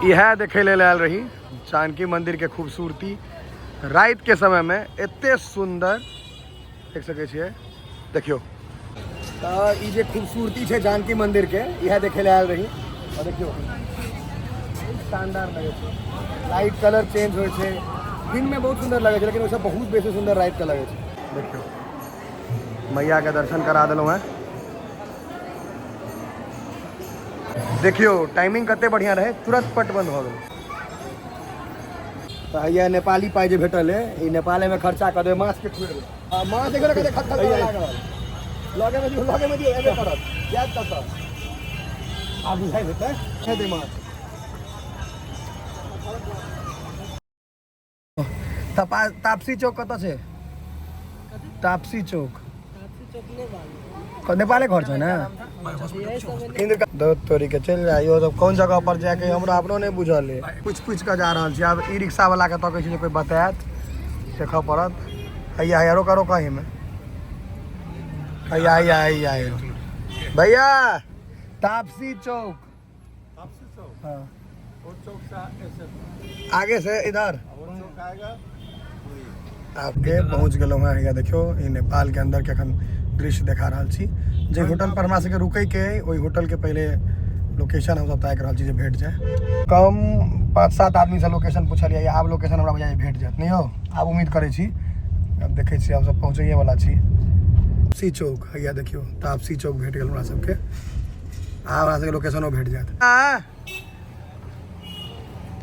इएह देखै लेल आयल रही जानकी मंदिर के खूबसूरती राति के समय में एते सुंदर देख सकै छियै। देखियौ तऽ ई जे खूबसूरती छै जानकी मंदिर के, इएह देखै लए आयल रही। और देखियौ शानदार लगै छै, लाइट कलर चेंज होइ छै, दिन में बहुत सुंदर लगै छै, लेकिन ओहिसँ बहुत बेसी सुंदर राति के लगै छै। देखियौ मैया के दर्शन करा देलहुँ हेँ। देखियौ टाइमिंग कते बढ़िया रहे, तुरंत पट बंद भऽ गेल। तऽ हैया नेपाली पाइ जे भेटल है, ई नेपाले में खर्चा कऽ देबै, माछ के खुएबै। आ माछ देखियौ ने कते खत खत करऽ लागल। लगे में दियौ, लगे में दियौ, एबे करत, जायत कतऽ। आब बुझाइ हेतै, खेतै माछ। तापसी चौक कतऽ छै? तापसी चौक नेपाले घर छै ने? इंद्र दौड़ तोड़ी के चलि जाइयो तब कोन जगह पर जाके हमरा अपनो नहि बुझल है। पूछि पूछि कऽ जा रहल छी। आब ई रिक्शा वाला के तकै छी जे कोई बतायत, देखऽ पड़त। हैया हैया रोका रोका एहिमे। हैया हैया हैया हैया भैया तापसी चौक। तापसी चौक? हाँ। वो चौक से ऐसे आगे से इधर वो चौक आएगा। आपके पहुँच गेलहुँ हेँ। हैया देखियौ ई नेपाल के अंदर के अखन दृश्य देखा रहल छी। जे होटल पर हमरा सबके रुकै के अइ, ओहि होटल के पहिले लोकेशन हमसब ताकि रहल छी जे भेट जाय। कम 5-7 आदमी से लोकेशन पूछलियै, आब लोकेशन हमरा बुझाइए भेट जायत। नहीं हो, आब उम्मीद करै छी। आब देखै छियै, हमसब पहुँचैए वाला छी। तापसी चौक हैया देखियौ, तापसी चौक भेट गेल हमरा सबके। आब हमरा सबके लोकेशनो भेट जायत।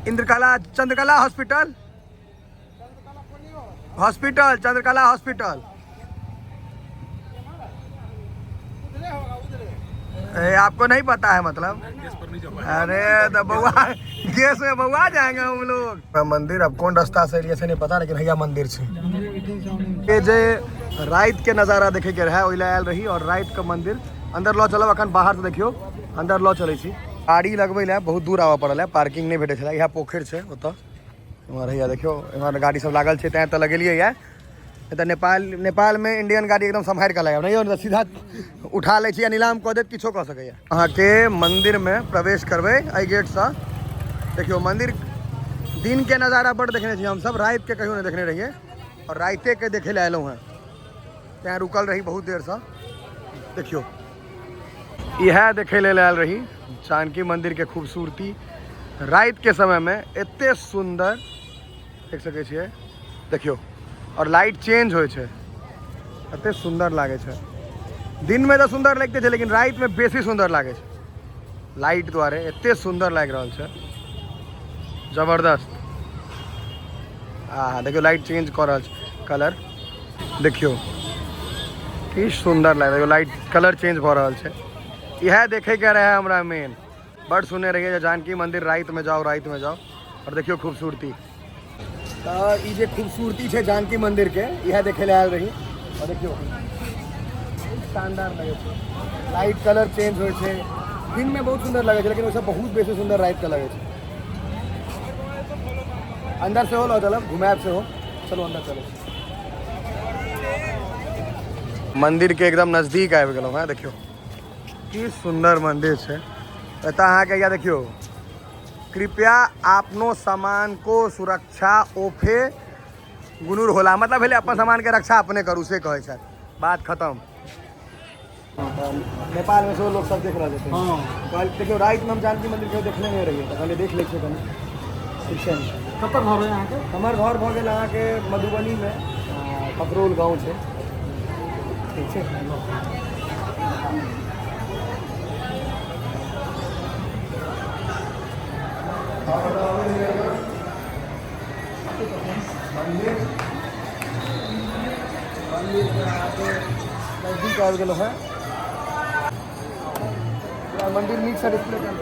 Indrakala Chandrakala hospital, hospital Chandrakala hospital. ए, आपको नहीं पता है मतलब? अरे तो बउआ गैस में बउआ जाएंगे हम लोग। मंदिर अब कौन रास्ता से एलियै से नहीं पता, लेकिन हैया मंदिर छै। ये जे रात के नजारा देखे के रहे ओहि लए आयल रही। और रात के मंदिर अंदर लऽ चलब, अखन बाहर से देखियौ अंदर लऽ चलै छी। गाड़ी लगबै लए बहुत दूर आबऽ पड़ल है, पार्किंग नहीं भेटै छलै। इएह पोखरि छै ओतऽ, एम्हर हैया देखियौ एम्हर गाड़ी सब लागल छै, तैं तऽ लगेलियै ये। नहीं तऽ नेपाल में इंडियन गाड़ी एकदम सम्हारि कऽ लगायब, नहीं यौ, सीधा उठा लै छी या नीलाम कऽ देत, किछो कऽ सकैए। अहाँके मंदिर में प्रवेश करबै एहि गेटसँ। देखियौ मंदिर दिन के नजारा बड़ देखने छी हमसब, राति के कहियो नहीं देखने रहियै, और राइते के देखे लए एलहुँ हेँ, तैं रुकल रही बहुत देरसँ। देखियौ इएह देखै लेल आयल रही जानकी मंदिर के खूबसूरती राति के समय में एते सुंदर देख सकै छियै। देखियौ और लाइट चेंज होइ छै, एते सुंदर लागै छै। दिन में तऽ सुंदर लगिते छै, लेकिन राति में बेसी सुंदर लागै छै। लाइट द्वारे एते सुंदर लागि रहल छै, जबरदस्त। आ देखियौ लाइट चेंज कऽ रहल छै कलर, देखियौ की सुंदर लागि रहल, लाइट कलर चेंज भऽ रहल छै। इएह देखैके रहै हमरा मेन, बड़ सुनने रहियै जे जानकी मंदिर राति में जाओ, राति में जाओ। और देखियौ खूबसूरती, तऽ ई जे खूबसूरती छै जानकी मंदिर के, इएह देखै लए आयल रही। और देखियौ शानदार लगै छै, लाइट कलर चेंज होइ छै। दिन में बहुत सुंदर लगै छै, लेकिन ओहिसँ बहुत बेसी सुंदर राति के लगै छै। अंदर सेहो लऽ चलब, घुमायब सेहो, चलू अंदर चलू। मंदिर के एकदम नजदीक आबि गेलहुँ हेँ। देखियौ की सुंदर मंदिर छै। एतऽ अहाँके या देखियौ, कृपया अपनो सामान को सुरक्षा ओफे गुनुर होला, मतलब भेलै अपन सामान के रक्षा अपने करू, से कहै छथि। बात खत्म। नेपाल में सेहो लोक सब देख रहल छथिन। हाँ। कहल देखियौ राति में हम जानकी मंदिर के देखने नहि रहियै, तऽ कहलियै देख लै छियै कनि। ठीक छै। कतऽ घर है अहाँके? हमर घर भऽ गेल अहाँके मधुबनी में, ककरौल गाँव छै। ठीक छै। मंदिर के अहाँके नजदीक आबि गेलहुँ हेँ। पूरा मंदिर नीक से डिस्प्ले कर।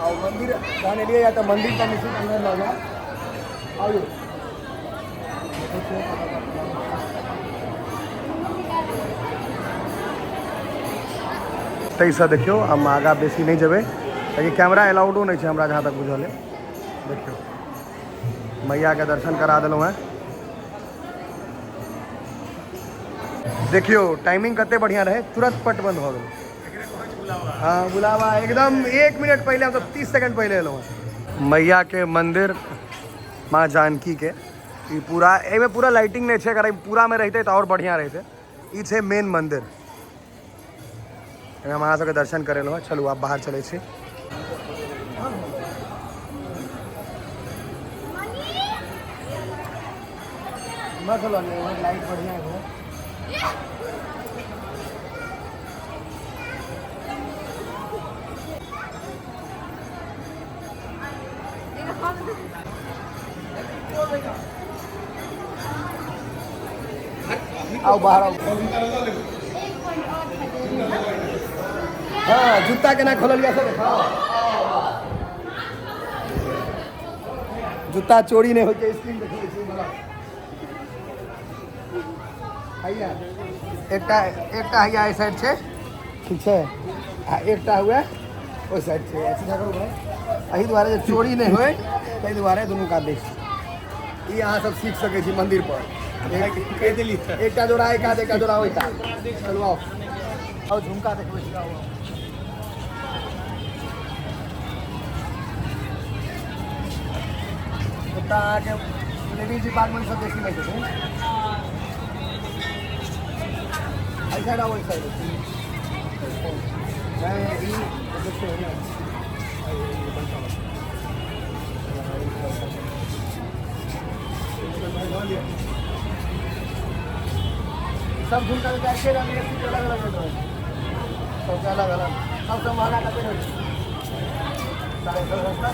और मंदिर जहन एलियै तऽ मंदिर तऽ निश्चित अंदर लऽ जायब। आइयो ताहिसँ देखियौ हम आगाँ बेसी नहि जेबै, कियाकि कैमरा अलाउडो नहि छै हमरा जहाँ तक बुझल अइ। देखियौ मैयाके दर्शन करा देलहुँ हेँ। देखियौ टाइमिंग कते बढ़िया रहे, तुरंत पट बंद भऽ गेलै। हाँ बुलावा एकदम 1 मिनट पहले, हम सब 30 सेकंड पहले एलहुँ। मैया के मंदिर माँ जानकी के ई पूरा एहिमे पूरा लाइटिंग नहीं छै, अगर पूरा में रहते तो और बढ़िया रहते। ई छै मेन मंदिर, हम अहाँ सबके दर्शन करेलहुँ। चलू आब बाहर चलै छी। लाइट बढ़िया है। आओ बाहर आओ। हाँ जूता केना खोलल गया सब देखाओ। जूता चोरी नहीं होके स्क्रीन देखै छी बड़ा। हैया एकटा एकटा हैया एहि साइड छै, ठीक छै, आ एकटा हुए ओहि साइड छै। सीधा करू भाई, एहि दुआरे जे चोरी नहि होय ताहि दुआरे दुनू कात दै छी। ई अहाँ सब सीख सकै छी मंदिर पर। एकटा जोड़ा एक कात, एकटा जोड़ा ओहि कात। चलू आओ आओ झुमका देखबै छी। आओ ओतऽ अहाँके लेडीज डिपार्टमेंट सब बेसी लै छथिन। एहि साइड आओ, ओहि साइड। नहि ई देखियौ ने, सब झुमका के एके रंग अलग अलग होइत रहै छै, सबके अलग अलग। सबसँ महगा कते होइ छै? 150 सस्ता।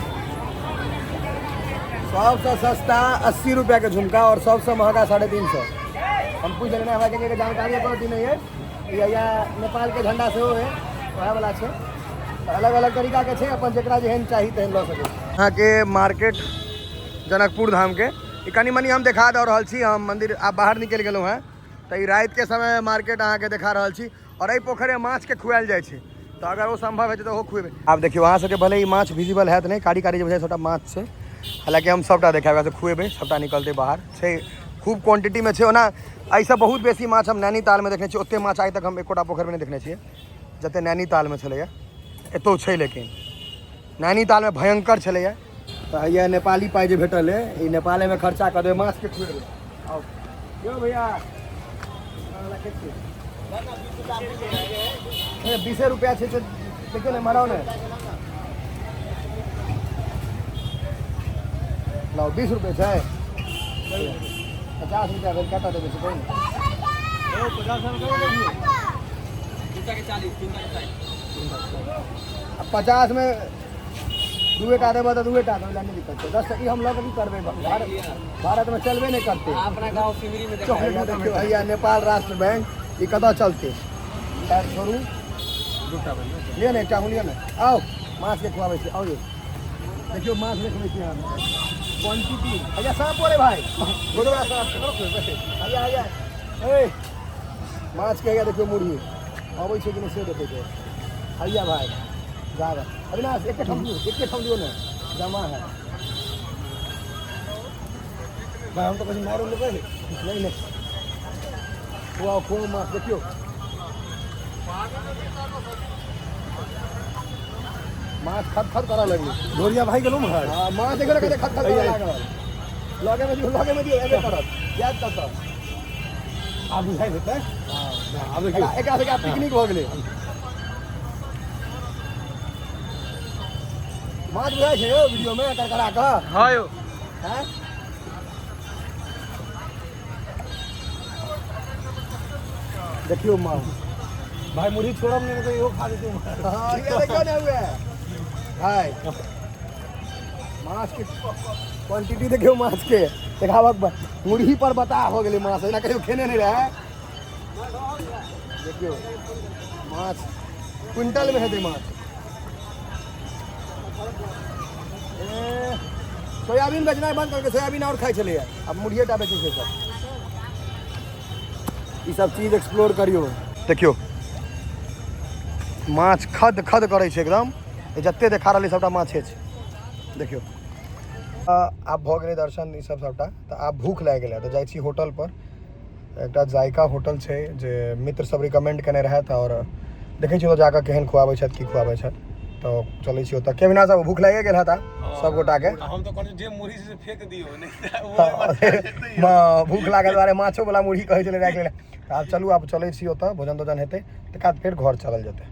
सबसँ सस्ता 80 रुपया के झुमका और सबसँ महगा 350। हम पूछि लेने, हमरा के जानकारी एको रत्ती नहीं है। या नेपाल के झंडा सेहो है, वएह वाला छै। अलग अलग तरीका के छै, अपन जकरा जेहन चाही तेहन लऽ सकै छी। अहाँके मार्केट जनकपुर धाम के ई कनि मनि हम देखा दऽ रहल छी। हम मंदिर आब बाहर निकलि गेलहुँ हेँ, तऽ ई रातिके समय मार्केट अहाँके देखा रहल छी। और एहि पोखरिमे माछके खुआयल जाइ छै, तऽ अगर ओ सम्भव हेतै तऽ ओहो खुएबै। आब देखियौ अहाँ सबके भले ई माछ विजिबल हैत नहि, कारी कारी जे बुझाइ सबटा माछ छै। हालाँकि हम सबटा देखायब, से खुएबै, सबटा निकलतै बाहर। छै खूब क्वान्टिटीमे छै। ओना एहिसँ बहुत बेसी माछ हम नैनीतालमे देखने छियै, ओतेक माछ आइ तक हम एकोटा पोखरिमे नहि देखने छियै जतेक नैनीतालमे छलैए। एतौ छै, लेकिन नैनीतालमे भयंकर छलैए। तऽ हैया नेपाली पाइ जे भेटल है, ई नेपालेमे खर्चा कऽ देबै, माछके खुएबै। आउ यौ भैया, 20 रुपया छै, देखियौ ने, मराउ ने। लाउ 20 रुपये छै, 50 रुपया भेल, कएटा देबै से कहू ने। आ 50 में 2 टा देबै तऽ 2 टा देबै, नहि दिक्कत छै। 10 ई हम लऽ कऽ की करबै, भारत में चलबे नहि करतै। अपना गाँव सिमरी में चॉकलेट देखियौ हैया नेपाल राष्ट्र बैंक, ई कतऽ चलतै? खैर छोड़ू, लिअ ने एकटा, लिअ ने। आउ माछके खुआबै छी। आउ यौ, देखियौ माछ देखबै छी हम क्वान्टिटी। हैया साँप बोले भाई, गोदरा साँप। हैया हैया ए माछके हैया देखियौ मुरही अबै छै कि नहि से देखै छै। हैया भाई जागा अविनाश, एके ठाम दियौ, एके ठाम दियौ ने, जमा है भाई। हम तऽ कहीं मारो लेबै नहीं नहीं। खुआओ खुआओ माछ। देखियौ माछ खत खत करऽ लगलै। ढोरिया भाई गेलहुँ महाराज। हाँ माछ देखियौ ने कते खत खत करऽ लागल। लगे में दियौ, लगे में दियौ, एबे करत, जायत कतऽ। आब बुझाइ हेतै। आब देखियौ एकरा सबके आब पिकनिक भऽ गेलै। माछ बुझाइ छै यौ वीडियो में करकरा कऽ। हाँ यौ। हैं? देखियौ माछ। भाई मुरही छोड़ब नहीं तो इहो खा जेतै। हाँ, ये देखियौ ने हुए भाई माछ के क्वांटिटी देखियौ, माछ के देखाबक मुरही पर बता हो गेलै माछ, एना कहियो खेने नहि रहै। देखियौ माछ क्विंटल में हेतै माछ। ए, सोयाबीन बेचनाइ बंद करके सोयाबीन और खाइ छलैए, आब मुरहिए टा बेचै छै सब। ई सब चीज एक्सप्लोर करियौ। देखियौ माछ खद खद करै छै एकदम, जते देखा रहलै सबटा माछे छै। देखियौ आब भऽ गेलै दर्शन ई सब सबटा, तऽ आब भूख लागि गेलै तऽ जाइ छी होटल पर। एकटा जायका होटल छै जे मित्र सब रिकमेंड केने रहथि और देखै छी ओतऽ जाकऽ केहन खुआबै छथि, की खुआबै छथि। तऽ चलै छी ओतऽ। के अविनाश बाबू, भूख लागि गेल हेता सब गोटाके? हम तऽ कहलियै जे मुरही से फेंक दियौ, नहि। भूख लागल दुआरे माछो वाला मुरही कहै छलै राखि लै। आब चलू, आब चलै छी ओतऽ, भोजन तोजन हेतै, तकर बाद फेर घर चलल जेतै।